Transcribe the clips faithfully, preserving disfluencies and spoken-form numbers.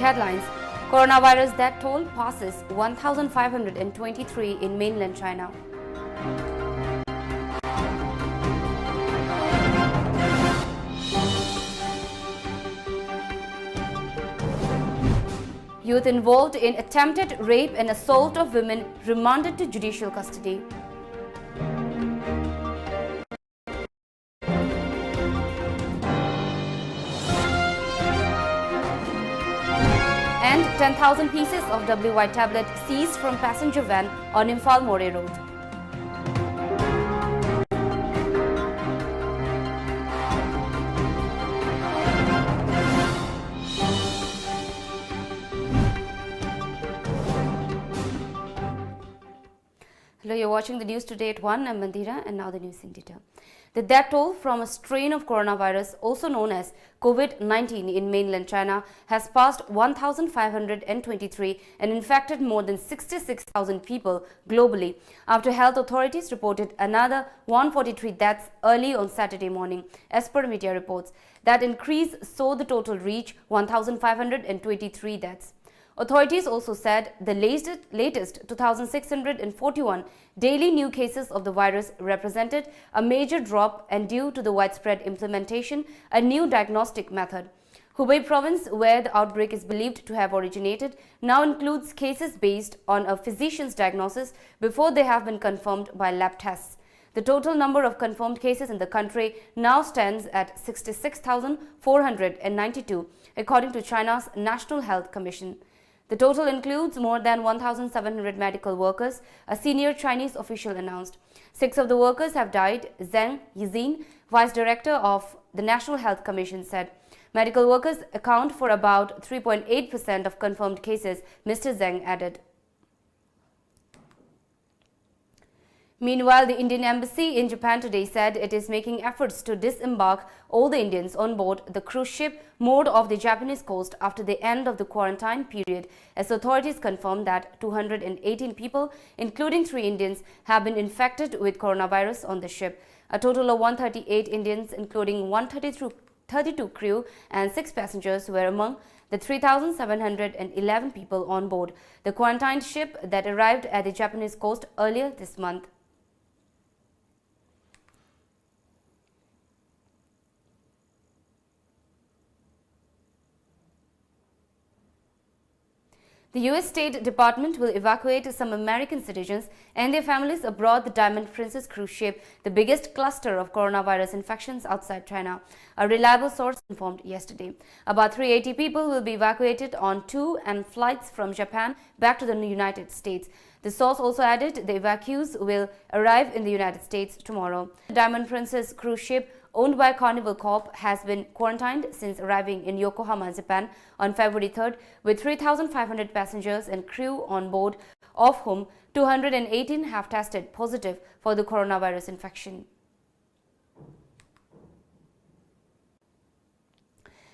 Headlines: Coronavirus death toll passes one thousand five hundred and twenty-three in mainland China. Youth involved in attempted rape and assault of women remanded to judicial custody. And ten thousand pieces of W Y tablet seized from passenger van on Imphal Moreh Road. Hello, you're watching the news today at one. I'm Mandira, and now the news in detail. The death toll from a strain of coronavirus, also known as COVID nineteen, in mainland China has passed one thousand five hundred and twenty-three and infected more than sixty-six thousand people globally, after health authorities reported another one forty-three deaths early on Saturday morning, as per media reports. That increase saw the total reach one thousand five hundred and twenty-three deaths. Authorities also said the latest, latest two thousand six hundred and forty-one daily new cases of the virus represented a major drop, and due to the widespread implementation a new diagnostic method. Hubei province, where the outbreak is believed to have originated, now includes cases based on a physician's diagnosis before they have been confirmed by lab tests. The total number of confirmed cases in the country now stands at sixty-six thousand four hundred and ninety-two, according to China's National Health Commission. The total includes more than one thousand seven hundred medical workers, a senior Chinese official announced. Six of the workers have died, Zheng Yizin, vice director of the National Health Commission, said. Medical workers account for about three point eight percent of confirmed cases, Mister Zheng added. Meanwhile, the Indian embassy in Japan today said it is making efforts to disembark all the Indians on board the cruise ship moored off the Japanese coast after the end of the quarantine period, as authorities confirmed that two hundred and eighteen people, including three Indians, have been infected with coronavirus on the ship. A total of one thirty-eight Indians, including one thirty-three thirty-two crew and six passengers were among the three thousand seven hundred eleven people on board the quarantined ship that arrived at the Japanese coast earlier this month. The U S State Department will evacuate some American citizens and their families aboard the Diamond Princess cruise ship, the biggest cluster of coronavirus infections outside China. A reliable source informed yesterday. About three eighty people will be evacuated on two and flights from Japan back to the United States. The source also added the evacuees will arrive in the United States tomorrow. The Diamond Princess cruise ship, owned by Carnival Corp, has been quarantined since arriving in Yokohama, Japan on February third, with three thousand five hundred passengers and crew on board, of whom two hundred eighteen have tested positive for the coronavirus infection.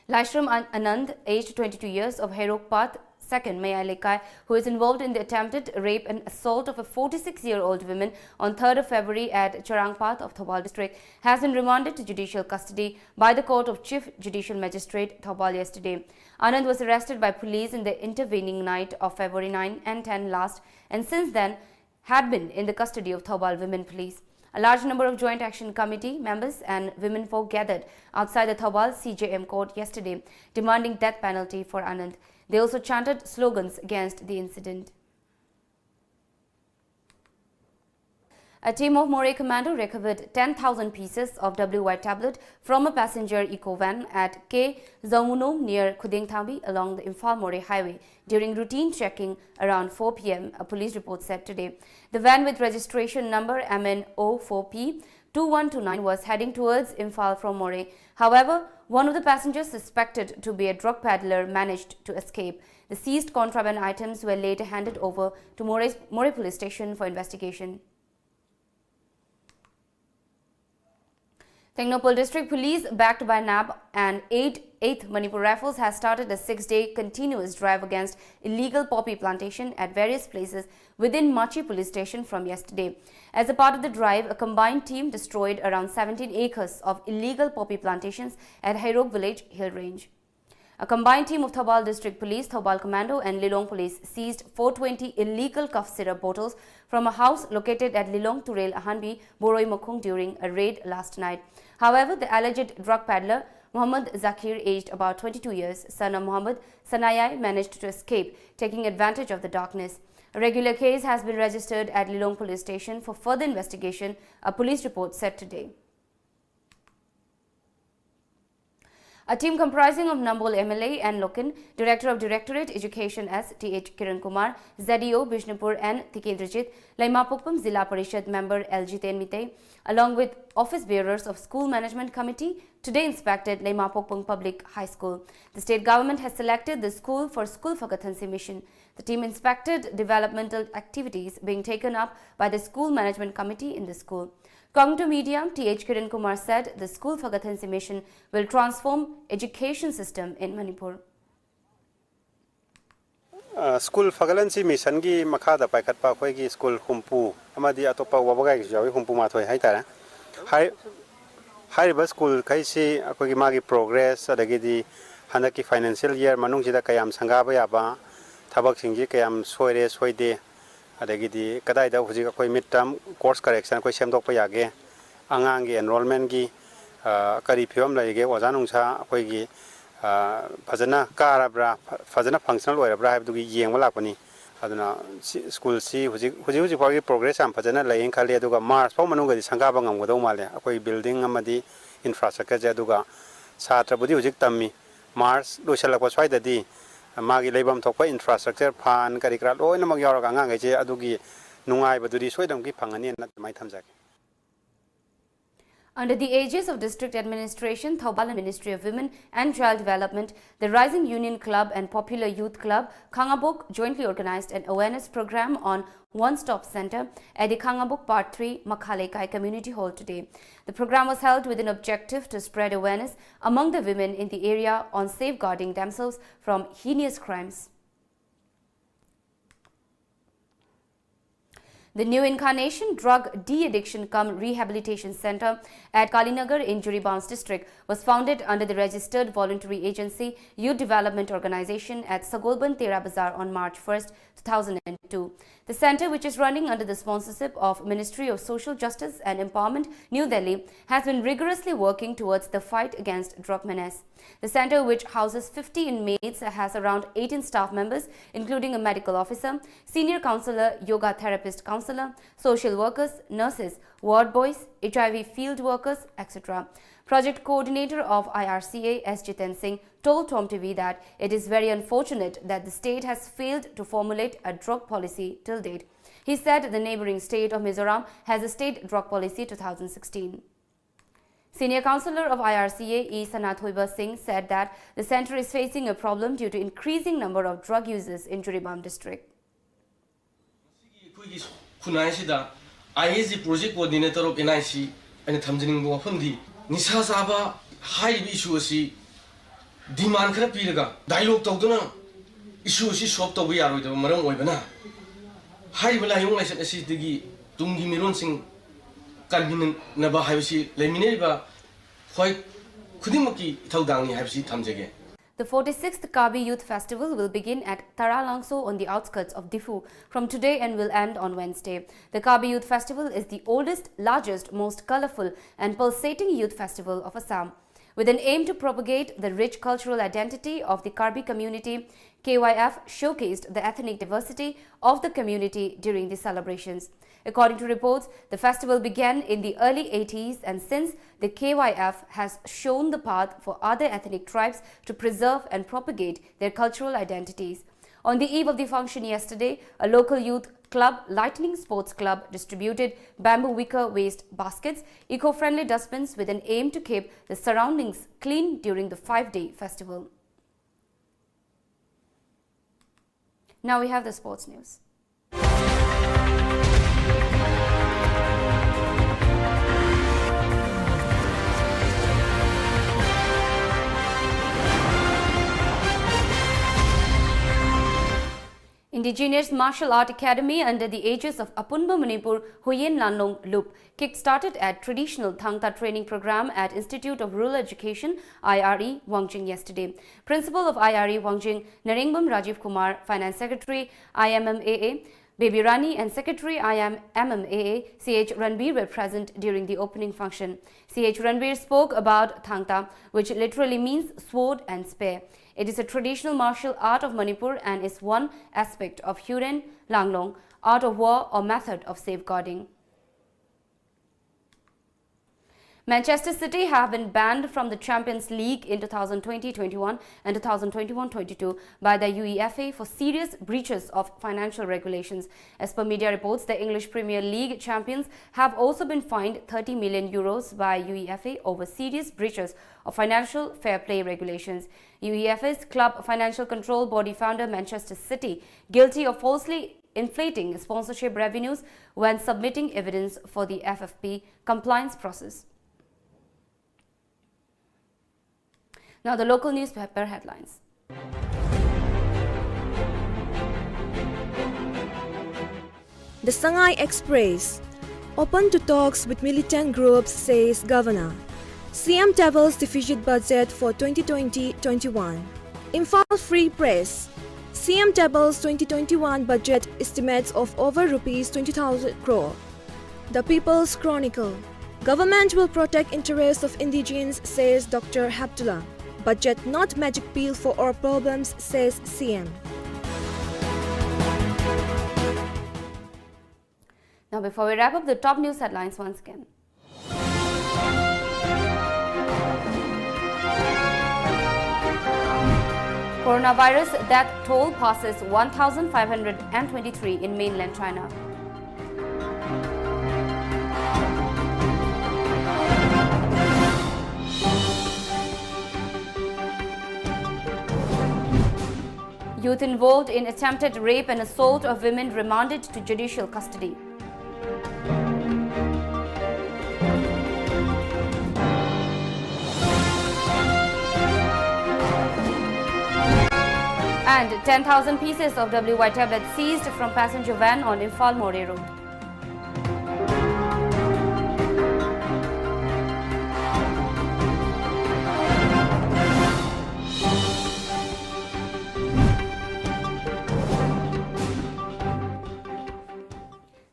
Laishram An- Anand, aged twenty-two years, of Herok Path, second Mayai Lekai, who is involved in the attempted rape and assault of a forty-six-year-old woman on third of February at Charang Path of Thoubal district, has been remanded to judicial custody by the Court of Chief Judicial Magistrate Thoubal yesterday. Anand was arrested by police in the intervening night of February nine and ten last, and since then had been in the custody of Thoubal Women Police. A large number of Joint Action Committee members and women folk gathered outside the Thoubal C J M court yesterday, demanding death penalty for Anand. They also chanted slogans against the incident. A team of Moreh commando recovered ten thousand pieces of W Y tablet from a passenger eco van at K Zaumunom near Khudengthambi along the Imphal Moreh highway during routine checking around four p m, a police report said today. The van, with registration number M N zero four P two one two nine, was heading towards Imphal from Moreh. However, one of the passengers, suspected to be a drug peddler, managed to escape. The seized contraband items were later handed over to Moreh, Moreh Police Station for investigation. Tengnoupal District Police, backed by nab and eight, eighth Manipur Rifles, has started a six-day continuous drive against illegal poppy plantation at various places within Machi Police Station from yesterday. As a part of the drive, a combined team destroyed around seventeen acres of illegal poppy plantations at Heirok Village, Hill Range. A combined team of Thoubal District Police, Thoubal Commando and Lilong Police seized four twenty illegal cough syrup bottles from a house located at Lilong Turel Ahanbi, Boroi Makhong during a raid last night. However, the alleged drug peddler, Muhammad Zakir, aged about twenty-two years, son of Muhammad Sanayai, managed to escape, taking advantage of the darkness. A regular case has been registered at Lilong Police Station for further investigation, a police report said today. A team comprising of Nambol M L A N Loken, Director of Directorate Education S Th Kiran Kumar, Z E O Bishnupur N Tikendrajit, Leimapokpam Zilla Parishad member L Jiten Mitei, along with office bearers of School Management Committee, today inspected Leimapokpam Public High School. The state government has selected the school for School Fagathansi Mission. The team inspected developmental activities being taken up by the School Management Committee in the school. Talking to media, Th Kiran Kumar said the School Fagathansi Mission will transform education system in Manipur. ꯑ, school ꯐꯒꯠꯍꯟꯁꯤ ꯃꯤꯁꯟꯒꯤ ꯃꯈꯥꯗ ꯄꯥꯏꯈꯠꯄ ꯑꯩꯈꯣꯏꯒꯤ school ꯍꯨꯝꯐꯨ ꯑꯃꯗꯤ ꯑꯇꯣꯞꯄ ꯋꯥꯕꯒꯥꯏꯒꯤꯁꯨ ꯌꯥꯎꯏ, ꯍꯨꯝꯐꯨ ꯃꯥꯊꯣꯏ ꯍꯥꯏꯇꯥꯔꯦ꯫ ꯍꯥꯏ-, ꯍꯥꯏꯔꯤꯕ ꯁ꯭ꯀꯨꯜꯈꯩꯁꯤ ꯑꯩꯈꯣꯏꯒꯤ ꯃꯥꯒꯤ ꯄ꯭ꯔꯣꯒ꯭ꯔꯦꯁ, ꯑꯗꯒꯤꯗꯤ ꯍꯟꯗꯛꯀꯤ ꯐꯥꯏꯅꯥꯟꯁꯤꯌꯦꯜ ꯌꯔ ꯃꯅꯨꯡꯁꯤꯗ ꯀꯌꯥꯝ ꯁꯪꯒꯥꯕ ꯌꯥꯕ, ꯊꯕꯛꯁꯤꯡꯁꯤ ꯀꯌꯥꯝ ꯁꯣꯏꯔꯦ ꯁꯣꯏꯗꯦ, ꯑꯗꯒꯤꯗꯤ ꯀꯗꯥꯏꯗ ꯍꯧꯖꯤꯛ ꯑꯩꯈꯣꯏ ꯃꯤꯠ ꯇꯔꯝ ꯀꯣꯔꯁ ꯀꯔꯦꯛꯁꯟ ꯑꯩꯈꯣꯏ ꯁꯦꯝꯗꯣꯛꯄ ꯌꯥꯒꯦ, ꯑꯉꯥꯡꯒꯤ ꯑꯦꯟꯔꯣꯜꯃꯦꯟꯒꯤ, ꯑ, ꯀꯔꯤ ꯐꯤꯕꯝ ꯂꯩꯔꯤꯒꯦ, ꯑꯣꯖꯥ ꯅꯨꯡꯁꯥ ꯑꯩꯈꯣꯏꯒꯤ, ꯑ, ꯐꯖꯅ ꯀꯥꯔꯕ꯭ꯔꯥ, ꯐ-, ꯐꯖꯅ ꯐꯪꯁꯅꯦꯜ ꯑꯣꯏꯔꯕ꯭ꯔꯥ ꯍꯥꯏꯕꯗꯨꯒꯤ ꯌꯦꯡꯕ ꯂꯥꯛꯄꯅꯤ꯫ ꯑꯗꯨꯅ ꯁꯤ, ꯁ꯭ꯀꯨꯜꯁꯤ ꯍꯧꯖꯤꯛ, ꯍꯧꯖꯤꯛ ꯍꯧꯖꯤꯛ ꯐꯥꯎꯒꯤ ꯄ꯭ꯔꯣꯒ꯭ꯔꯦꯁ ꯌꯥꯝ ꯐꯖꯅ ꯂꯩꯌꯦꯅ ꯈꯜꯂꯤ꯫ ꯑꯗꯨꯒ ꯃꯥꯔꯆ ꯐꯥꯎ ꯃꯅꯨꯡꯗꯗꯤ ꯁꯪꯒꯥꯕ ꯉꯝꯒꯗꯧ ꯃꯥꯜꯂꯦ꯫ ꯑꯩꯈꯣꯏ ꯕꯤꯜꯗꯤꯡ ꯑꯃꯗꯤ ꯏꯟꯐ꯭ꯔꯥꯁ꯭ꯇ꯭ꯔꯛꯆꯔꯁꯦ, ꯑꯗꯨꯒ ꯁꯥꯇ꯭ꯔꯕꯨꯗꯤ ꯍꯧꯖꯤꯛ ꯇꯝꯃꯤ꯫ ꯃꯥꯔꯆ ꯂꯣꯏꯁꯤꯜꯂꯛꯄ ꯁ꯭ꯋꯥꯏꯗꯗꯤ ꯃꯥꯒꯤ ꯂꯩꯐꯝ ꯊꯣꯛꯄ ꯏꯟꯐ꯭ꯔꯥꯁ꯭ꯇ꯭ꯔꯛꯆꯔ, ꯐꯥꯟ ꯀꯔꯤ ꯀꯔꯥ ꯂꯣꯏꯅꯃꯛ ꯌꯥꯎꯔꯒ ꯑꯉꯥꯡꯈꯩꯁꯦ ꯑꯗꯨꯒꯤ ꯅꯨꯡꯉꯥꯏꯕꯗꯨꯗꯤ ꯁꯣꯏꯗꯅꯃꯛꯀꯤ ꯐꯪꯒꯅꯤꯅ ꯑꯗꯨꯃꯥꯏꯅ ꯊꯝꯖꯒꯦ꯫ Under the aegis of District Administration, Thoubal, and Ministry of Women and Child Development, the Rising Union Club and Popular Youth Club, Khangabok, jointly organized an awareness program on One Stop Center at the Khangabok Part three Makhaleikai Community Hall today. The program was held with an objective to spread awareness among the women in the area on safeguarding themselves from heinous crimes. The New Incarnation Drug De-Addiction cum Rehabilitation Center at Kalinagar in Jiribam's district was founded under the registered voluntary agency Youth Development Organization at Sagolband Tera Bazar on March first, two thousand two. The center, which is running under the sponsorship of Ministry of Social Justice and Empowerment, New Delhi, has been rigorously working towards the fight against drug menace. The center, which houses fifty inmates, has around eighteen staff members, including a medical officer, senior counselor, yoga therapist counselor, social workers, nurses, ward boys, H I V field workers, et cetera. Project coordinator of I R C A, S Jiten Singh, told Tom T V that it is very unfortunate that the state has failed to formulate a drug policy till date. He said the neighboring state of Mizoram has a state drug policy two thousand sixteen. Senior counselor of I R C A, E Sanathoiba Singh, said that the center is facing a problem due to increasing number of drug users in Jiribam district. ꯃꯁꯤꯒꯤ ꯑꯩꯈꯣꯏꯒꯤ ꯈꯨꯟꯅꯥꯏ ꯑꯁꯤꯗ I S G Project Coordinator of N I C ꯑꯩꯅ ꯊꯝꯖꯅꯤꯡꯕ ꯋꯥꯐꯝꯗꯤ, ꯅꯤꯁꯥ ꯆꯥꯕ ꯍꯥꯏꯔꯤꯕ issue ꯑꯁꯤ demand ꯈꯔ ꯄꯤꯔꯒ dialogue ꯇꯧꯗꯨꯅ issue ꯑꯁꯤ solve ꯇꯧꯕ ꯌꯥꯔꯣꯏꯗꯕ ꯃꯔꯝ ꯑꯣꯏꯕꯅ, ꯍꯥꯏꯔꯤꯕ ꯂꯥꯏꯑꯣꯡ ꯂꯥꯏꯆꯠ ꯑꯁꯤꯗꯒꯤ ꯇꯨꯡꯒꯤ ꯃꯤꯔꯣꯟꯁꯤꯡ ꯀꯟꯃꯤꯟꯅꯕ ꯍꯥꯏꯕꯁꯤ ꯂꯩꯃꯤꯟꯅꯔꯤꯕ ꯍꯣꯏ ꯈꯨꯗꯤꯡꯃꯛꯀꯤ ꯏꯊꯧꯗꯥꯡꯅꯤ ꯍꯥꯏꯕꯁꯤ ꯊꯝꯖꯒꯦ꯫ The forty-sixth Karbi Youth Festival will begin at Taralangso on the outskirts of Diphu from today and will end on Wednesday. The Karbi Youth Festival is the oldest, largest, most colorful, and pulsating youth festival of Assam. With an aim to propagate the rich cultural identity of the Karbi community, K Y F showcased the ethnic diversity of the community during the celebrations. According to reports, the festival began in the early eighties, and since, the K Y F has shown the path for other ethnic tribes to preserve and propagate their cultural identities. On the eve of the function yesterday, a local youth club, Lightning Sports Club, distributed bamboo wicker waste baskets, eco-friendly dustbins with an aim to keep the surroundings clean during the five-day festival. Now we have the sports news. Indigenous Martial Art Academy under the aegis of Apunba Manipur Huyen Lanlong Lup kick-started at traditional Thangta training program at Institute of Rural Education, I R E, Wangjing yesterday. Principal of I R E Wangjing, Narengbam Rajiv Kumar, Finance Secretary, I M M A A, Baby Rani and Secretary I M M M A A, C H Ranbir were present during the opening function. C H Ranbir spoke about Thangta, which literally means sword and spear. It is a traditional martial art of Manipur and is one aspect of Huren Langlong, art of war or method of safeguarding. Manchester City have been banned from the Champions League in two thousand twenty twenty-one and two thousand twenty-one twenty-two by the UEFA for serious breaches of financial regulations. As per media reports, the English Premier League champions have also been fined thirty million euros by UEFA over serious breaches of financial fair play regulations. UEFA's club financial control body founder Manchester City guilty of falsely inflating sponsorship revenues when submitting evidence for the F F P compliance process. Now the local newspaper headlines. The Sangai Express. Open to talks with militant groups, says Governor. C M tables deficit budget for twenty twenty twenty-one. Imphal Free Press. C M tables twenty twenty-one budget estimates of over rupees twenty thousand crore. The People's Chronicle. Government will protect interests of indigenes, says Doctor Heptula. Budget not magic pill for all problems, says C M. Now, before we wrap up, the top news headlines once again. Coronavirus death toll passes one thousand five hundred and twenty-three in mainland China. Youth involved in attempted rape and assault of women remanded to judicial custody. And ten thousand pieces of W Y tablets seized from passenger van on Imphal Moreh Road.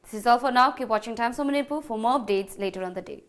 This is all for now. Keep watching Times of Manipur for more updates later on the day.